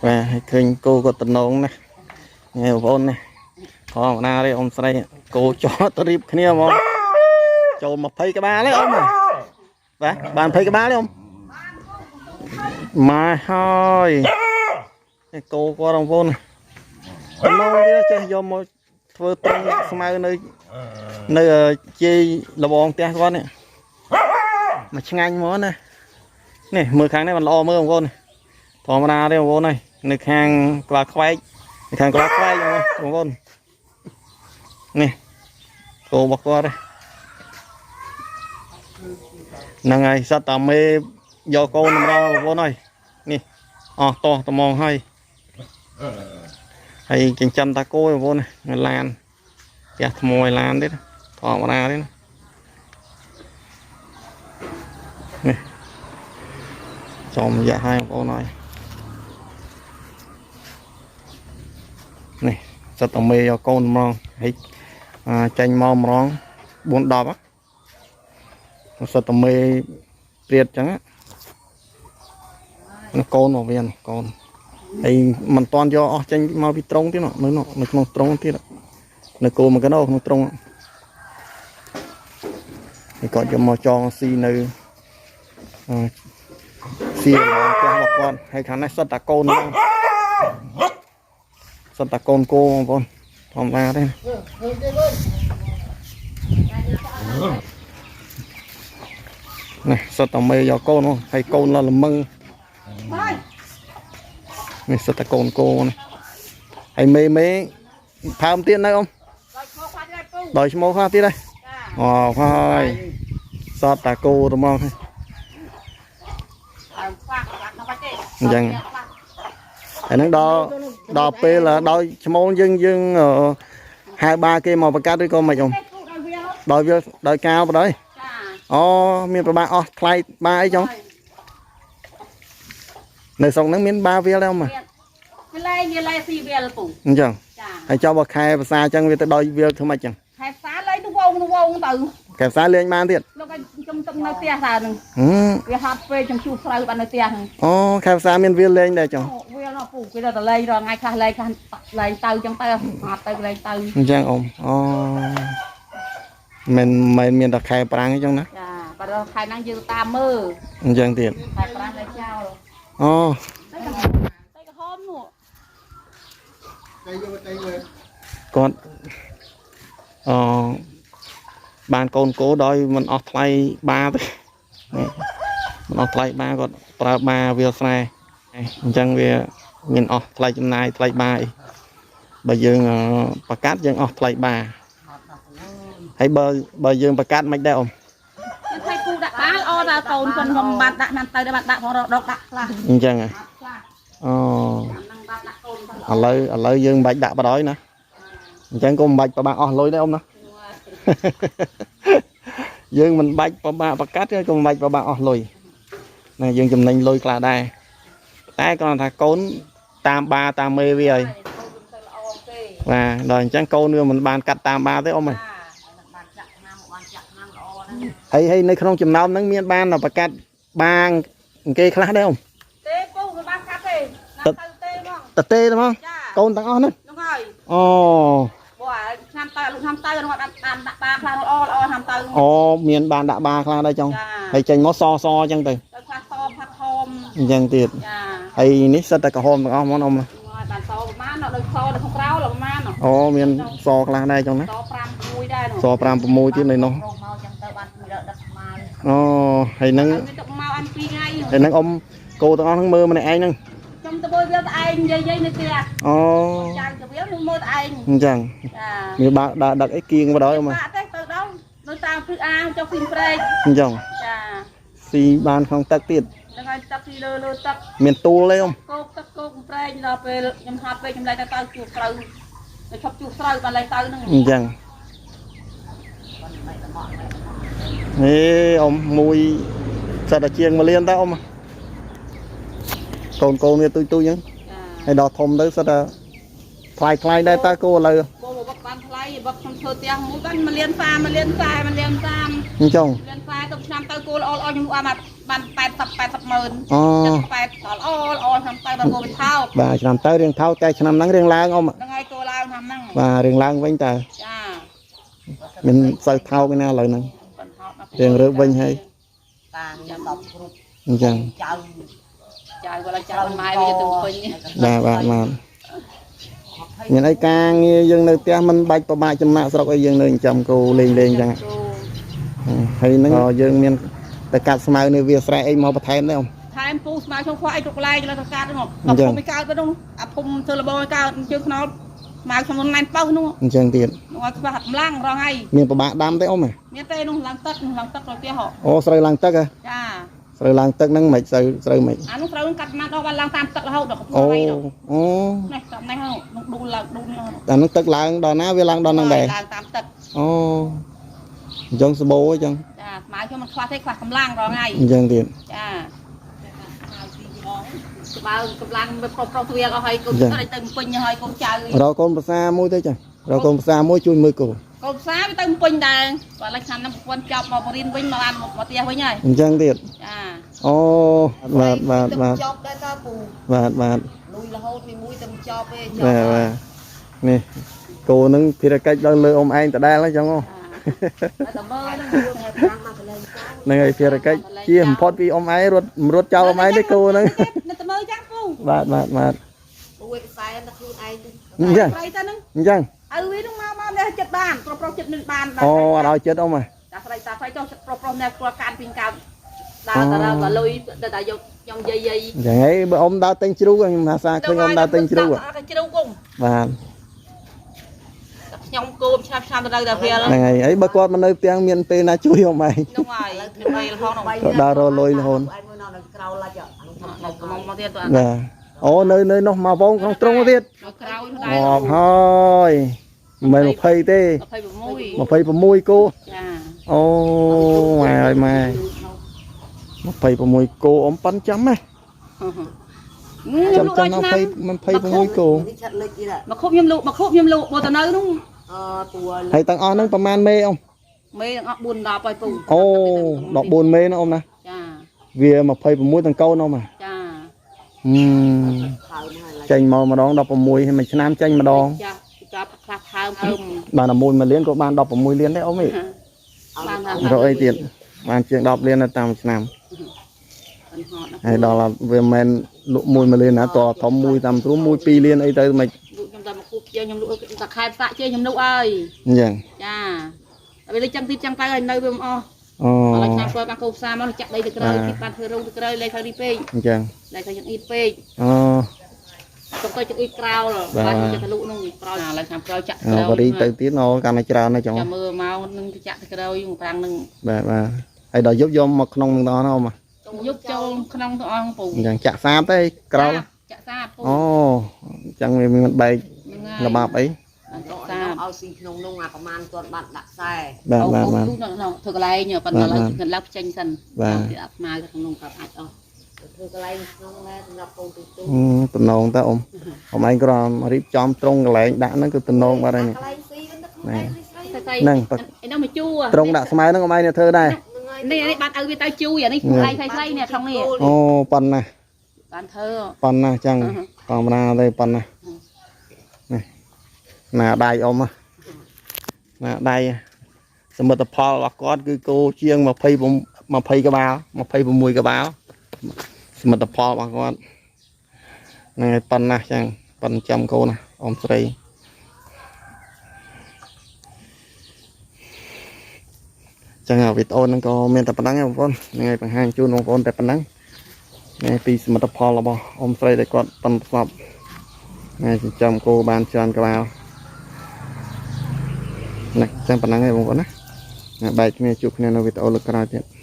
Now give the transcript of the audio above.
បាទហើយឃើញគោគាត់តំណងណាស់នេះបងប្អូននេះធម្មតាទេអ៊ំស្រីគោចតរៀបគ្នាហ្មងចូល20ក្បាលទេអ៊ំបាទបាន20ក្បាលទេអ៊ំមកហើយនេះគោគាត់បងប្អូនតំណងវាចេះយកមកធ្វើត្រង់ស្មៅនៅនៅជ័យលបងផ្ទះគាត់នេះមកឆ្ងាញ់ហ្មងណានេះមើលខាងនេះมันល្អមើលបងប្អូនធម្មតាទេបងប្អូនហើយនៅខាងក្បាលខ្វែកនៅខាងក្បាលខ្វែកបងប្អូននេះគោរបស់គាត់ហ្នឹងហើយសត្វតាមេយកកូនតម្រងបងប្អូនហើយនេះអស់តោះត្មងហើយហើយចិញ្ចឹមតាគោបងប្អូននៅឡានផ្ទះថ្មឲ្យឡានទៀតធម្មតាទេណានេះចំរយៈឲ្យបងប្អូនហើយនេះសត្វតាមេយកកូនតម្រងហើយចាញ់មកម្រង4 10សត្វតាមេព្រាតចឹងណាកូនមកវាកូនហើយមិនតាន់យកអស់ចេញមកពីត្រង់ទៀតនៅនៅក្នុងត្រង់ទៀតនៅគោមកកណោក្នុងត្រង់នេះគាត់យកមកចងស៊ីនៅស៊ីរបស់ផ្ទះរបស់គាត់ហើយខាងនេះសុទ្ធតាកូនហ្នឹងសុទ្ធតាកូនគោបងប្អូនធម្មតាទេនេះសុទ្ធតាមេយកកូនហើយកូនលល្មឹងនេះសុទ្ធតាកូនគោនេះហើយមេមេផើមទៀតនៅអ៊ំ ដោយឈ្មោះខ្លះទៀតពូដោយឈ្មោះខ្លះទៀតហើយ ចា អូហើយសតតាគោត្មង អើខ្លះខ្លះដល់បាច់ទេ អញ្ចឹងហើយហ្នឹងដល់ដល់ពេលដោយឈ្មោះយើងយើងហៅបាគេមកបង្កាត់ឬក៏មិនអ៊ំ ទេពូដោយវា ដោយវាដោយកាវបដ ாய் ចា អូមានប្របាអស់ថ្លៃបាអីចុងនៅស្រុកហ្នឹងមានបាវាលដែរអ៊ំ វាលែងវាលែស៊ីវាលពូ អញ្ចឹង ចា ហើយចុះបើខែភាសាអញ្ចឹងវាទៅដោយវាលធ្វើម៉េចចឹង ខែផ្សារលែងទៅវងទៅវងទៅ ខែភាសាលេងបានទៀត លោកឲ្យខ្ញុំទឹកនៅផ្ទះតើនឹង ហឹម វាហត់ពេកខ្ញុំជួសស្រូវបាននៅផ្ទះហ្នឹង អូខែភាសាមានវាលលេងដែរចុង វានោះពូគេទៅលែងរាល់ថ្ងៃខ្លះលែងខ្លះលែងទៅចឹងទៅហត់ទៅលែងទៅ អញ្ចឹងអ៊ំអូមិនមិនមានតែខែប្រាំងអញ្ចឹងណា ចាបើដល់ខែហ្នឹងយើងតាមមើល អញ្ចឹងទៀត ខែប្រាំងលែងចោល អូ តែក្រហមនោះ គាត់អបានកូនគោដោយមិនអស់ថ្លៃបាទេនេះមិនអស់ថ្លៃបាគាត់ប្រើបាវាលស្រែអញ្ចឹងវាមានអស់ថ្លៃចំណាយថ្លៃបាអីបើយើងប្រកាសយើងអស់ថ្លៃបាហើយបើបើយើងប្រកាសមិនដែរអ៊ំ ខ្ញុំthấyពូដាក់បានល្អដល់កូនប៉ុនខ្ញុំបានដាក់ណាំទៅបានដាក់ផងរកដាក់ខ្លះ អញ្ចឹងហ៎ ខ្លះ អូ ហ្នឹងបានដាក់កូនផង ឥឡូវឥឡូវយើងមិនបាច់ដាក់បដ ாய் ណាអញ្ចឹងក៏មិនបាច់ប្របាក់អស់លុយដែរអ៊ំណា យើងមិនបាច់ប្របាក់ប្រកាត់ទេក៏មិនបាច់ប្របាក់អស់លុយណាយើងចំណេញលុយខ្លះដែរតែគ្រាន់តែថាកូនតាមបាតាមមេវាហើយ កូនទៅល្អទេ បាទដល់អញ្ចឹងកូនវាមិនបានកាត់តាមបាទេអ៊ំហ៎ ចាបានចាក់ឆ្នាំបានចាក់ឆ្នាំល្អណាស់ ហើយហើយនៅក្នុងចំណោមហ្នឹងមានបានប្រកាត់បាងគេខ្លះដែរអ៊ំ ទេពូមិនបានកាត់ទេណាំទៅទេហ្មង តទេហ្មង ចា កូនទាំងអស់ហ្នឹង ហ្នឹងហើយ អូ ព្រោះអាឆ្នាំទៅលោកឆ្នាំទៅនោះបានបានដាក់បាខ្លះល្អល្អឆ្នាំទៅ អូមានបានដាក់បាខ្លះដែរចុង ចា ហើយចេញមកសសអញ្ចឹងទៅ ទៅខ្លះសខ្លះខម អញ្ចឹងទៀត ចា ហើយនេះសិតតែក្រហមទាំងអស់ហ្មងអ៊ំ ហ្នឹងហើយបានសប្រហែលដល់សនៅក្នុងក្រៅប្រហែល អូមានសខ្លះដែរចុងណា ស5 6ដែរ ស5 6ទៀតនៅនោះ មកចឹងទៅបានពីដល់ដឹកមក អូហើយហ្នឹង ហើយវាទឹកមកអាន2ថ្ងៃ ហើយហ្នឹងអ៊ំគោទាំងអស់ហ្នឹងមើលម្នាក់ឯងហ្នឹង ខ្ញុំទៅមួយវាទៅឯងនិយាយៗនៅផ្ទះ អូ ចៅទៅវាខ្ញុំមើលទៅឯង អញ្ចឹង ចា មានបើដើរដឹកអីគៀងបដ ாய் អ៊ំ បាក់ទេទៅដល់នៅតាមព្រឹកអាងចុះពីព្រែក អញ្ចឹង ចា ស៊ីបានក្នុងទឹកទៀត ហ្នឹងហើយទឹកពីលើលើទឹក មានទូលទេអ៊ំ គោកទឹកគោកព្រែកដល់ពេលខ្ញុំហត់ពេកខ្ញុំលែងទៅទៅជួបស្រូវទៅឈប់ជួបស្រូវបានលែងទៅហ្នឹង អញ្ចឹងហេអ៊ំមួយសិតតែជាង1លានតើអ៊ំកូនកូនវាទូចទូចអញ្ចឹង ចា ហើយដល់ធំទៅសិតតែថ្លៃថ្លៃដែរតើគោឥឡូវ បងមកបានថ្លៃបើខ្ញុំធ្វើផ្ទះមួយបាន1លាន30 1លាន40 1លាន30 អញ្ចឹង 1លាន40ទៅឆ្នាំទៅគោល្អល្អខ្ញុំលក់អាមក បាន80 80ម៉ឺន អូ 78ដល់ល្អល្អឆ្នាំទៅដល់គោវាថោក បាទឆ្នាំទៅរៀងថោកតែឆ្នាំហ្នឹងរៀងឡើងអ៊ំ ហ្នឹងហើយគោឡើងឆ្នាំហ្នឹង បាទរៀងឡើងវិញតើ ចា មិនសូវថោកឯណាឥឡូវហ្នឹង បន្ថោក រៀងរើបវិញហើយ តាខ្ញុំ10គ្រប់ អញ្ចឹង ចៅ ចៅគាត់ចៅម៉ែវាទៅពេញ បាទបាទបាទមានអីការងារយើងនៅផ្ទះមិនបាច់ពិបាកចំណាក់ស្រុកអីយើងនៅចិញ្ចឹមគោលេងលេងអញ្ចឹងហើយហ្នឹងយើងមានតែកាត់ស្មៅនៅវាស្រែអីមកបន្ថែមដែរអ៊ំ ថែមពូស្មៅក្នុងខ្វះអីគ្រប់កន្លែងលើទៅកាត់ហ្នឹងដល់ភូមិឲ្យកើតទៅនោះអាភូមិធ្វើលបងឲ្យកើតជើងខ្នល់ស្មៅក្នុងណែនប៉ោះនោះ អញ្ចឹងទៀត នោះឲ្យខ្វះកម្លាំងរងហើយ មានពិបាកដាំទេអ៊ំហ៎ មានទេនោះឡើងទឹកនោះឡើងទឹកទៅផ្ទះហ៎ អូស្រូវឡើងទឹកហ៎ ចា ស្រូវឡើងទឹកហ្នឹងមិនស្រូវស្រូវមិន អានោះត្រូវកាត់ម៉ាត់ដល់បានឡើងតាមទឹករហូតដល់កំពុង អូ ហើយនោះ អូ នេះតាមនេះនោះដួលឡើងដួលនោះ អាហ្នឹងទឹកឡើងដល់ណាវាឡើងដល់ហ្នឹងដែរ ឡើងតាមទឹក អូអញ្ចឹងសបោអញ្ចឹង ចាស្មៅខ្ញុំមិនខ្វះទេខ្វះកម្លាំងរងហើយ អញ្ចឹងទៀត ចាស្បើកម្លាំងវាប្រុសប្រុសទ្វាអស់ហើយកូនទៅទៅពេញហើយកូនចៅ រកកូនប្រសាមួយទៅចារកកូនប្រសាមួយជួយមើលគោ កូនផ្សារវាទៅពេញដែរបាទឥឡូវឆ្នាំហ្នឹងប្រពន្ធចប់មករៀនវិញមកបានមកផ្ទះវិញហើយ អញ្ចឹងទៀត ចា អូបាទបាទបាទ ចប់ដែរតើពូ បាទបាទ លុយរហូតពីមួយទៅចប់ទេចប់ បាទបាទនេះគោនឹងភារកិច្ចដល់លើអ៊ំឯងដដែលហ្នឹងចឹងហ៎ តែមើលហ្នឹង ប្រាំងមកកន្លែងចៅ ហ្នឹងហើយភារកិច្ចជាបំផុតពីអ៊ំឯងរត់រត់ចោលអ៊ំឯងទេគោហ្នឹង នៅតែមើលចាំពូ បាទបាទបាទ ពូឯកសែនតែខ្លួនឯងទៅ អញ្ចឹង ស្រីទៅហ្នឹង អញ្ចឹង ឪវាហ្នឹងមកមកនេះចិត្តបានប្រុសប្រុសចិត្តនឹងបាន អូអត់ឲ្យចិត្តអ៊ំហ៎ តាស្រីតាស្រីចុះប្រុសប្រុសនេះគាត់កាន់ពីកើតដើរដើរតលុយតែយកខ្ញុំយាយយាយ អញ្ចឹងហីបើអ៊ំដើរទិញជ្រូកខ្ញុំថាសាឃើញអ៊ំដើរទិញជ្រូក អត់ជ្រូកគង់ បាទ ខ្ញុំគោមឆ្នាំឆ្នាំទៅតែវា ហ្នឹងហើយអីបើគាត់មកនៅផ្ទះមានពេលណាជួយអ៊ំឯង ហ្នឹងហើយពេលហង គាត់ដើររកលុយរហូត ឯងមួយនៅក្រៅឡាច់អានោះធំ មកមកទៀតទៅ បាទអូនៅនៅនោះមកវងក្នុងទ្រុងទៀត មកក្រោយដែរ ងាប់ហើយមិនមែន20ទេ 26 26គោ ចា អូម៉ែអើយម៉ែ26គោអ៊ំប៉ិនចាំណាចាំចាំ20 26គោ នេះឆាត់លិចទៀត មកខុបខ្ញុំលក់មកខុបខ្ញុំលក់មកទៅនៅនោះ អឺពូ ហើយទាំងអស់ហ្នឹងប្រហែលមេអ៊ំ មេទាំងអស់4 10ហើយពូ អូ14មេណាអ៊ំណា ចា វា26ទាំងកូនអ៊ំហ៎ ចា ហឹម ខៅមកហើយ ចេញមកម្ដង16ហើយមួយឆ្នាំចេញម្ដង ចាចាខ្លះថើមអើម បានតែ1លានក៏បាន16លានដែរអ៊ំអី បាន រកអីទៀតបានជាង10លាននៅតាមឆ្នាំ បានហត់ ហើយដល់វាមិនមែនលក់1លានណាតធំមួយតាមទ្រូមួយ2លានអីទៅមិន លក់ខ្ញុំតែមកគូជាខ្ញុំលក់តែខែផ្សាក់ជាខ្ញុំលក់ហើយ អញ្ចឹង ចាតែវាលុយចឹងទៀតចឹងទៅហើយនៅវាមិនអស់ អូ ឥឡូវឆ្នាំក្រោយបានកូផ្សារមកចាក់ដីទៅក្រោយទៀតបានធ្វើរោងទៅក្រោយលេខទៅនេះពេក អញ្ចឹង លេខទៅចង្អៀតពេក អូ ទៅទៅចង្អៀតក្រោលបានចិត្តលក់នោះក្រោយឥឡូវឆ្នាំក្រោយចាក់ អូ ក្រោយ បរីទៅទៀតអូកាន់តែច្រើនណាស់ចឹង ចាំមើលមកនឹងទៅចាក់ទៅក្រោយប្រាំងនឹង បាទបាទហើយដល់យប់យកមកក្នុងនឹងទាំងអស់ណាអ៊ំ យប់ចូលក្នុងទាំងអស់ពូ អញ្ចឹងចាក់សាបទេក្រោល ចាក់សាបពូ អូអញ្ចឹងវាមានបែក ហ្នឹង ល្បាប់អី បានចាក់សាប ឲ្យស៊ីក្នុងនោះអាប្រមាណគាត់បានដាក់ខ្សែ បាទបាទបាទ នោះធ្វើកន្លែងប៉ុន្តែឥឡូវកន្លះផ្ចេញសិន បាទ អត់ស្មៅក្នុងនោះក៏អាចអស់ ធ្វើកន្លែងក្នុងដែរសម្រាប់កូនទូទូ តំណងតើអ៊ំអ៊ំឯងគ្រាន់រៀបចំត្រង់កន្លែងដាក់ហ្នឹងគឺតំណងបាត់ហើយនេះ កន្លែងស៊ីវិញទៅខ្លួនឯងស្រី ស្អី ហ្នឹង ឯនោះមកជួ ត្រង់ដាក់ស្មៅហ្នឹងអ៊ំឯងអ្នកធ្វើដែរ ហ្នឹងហើយ នេះនេះបានឲ្យវាទៅជួយអានេះខ្លួនឯងស្អីៗនេះក្នុងនេះ អូប៉ុណ្ណា បានធ្វើ ប៉ុណ្ណាចឹងធម្មតាទេប៉ុណ្ណានេះណាដៃអ៊ំណាដៃសមិទ្ធផលរបស់គាត់គឺគោជាង20 20ក្បាល26ក្បាលសមិទ្ធផលរបស់គាត់ហ្នឹងហើយប៉ុណ្ណាចឹងប៉ុនចាំកូនណាអ៊ំស្រីចឹងវីដេអូហ្នឹងក៏មានតែប៉ុណ្ណឹងឯងបងប្អូនហ្នឹងហើយបង្ហាញជូនបងប្អូនតែប៉ុណ្ណឹង នេះពីសមិទ្ធផលរបស់អ៊ំស្រីដែលគាត់ប៉ិនប្រសប់នេះចិញ្ចឹមគោបានច្រើនក្បាលនេះចឹងប៉ុណ្ណឹងឯងបងប្អូនណាបែកគ្នាជួបគ្នានៅវីដេអូលើកក្រោយទៀត។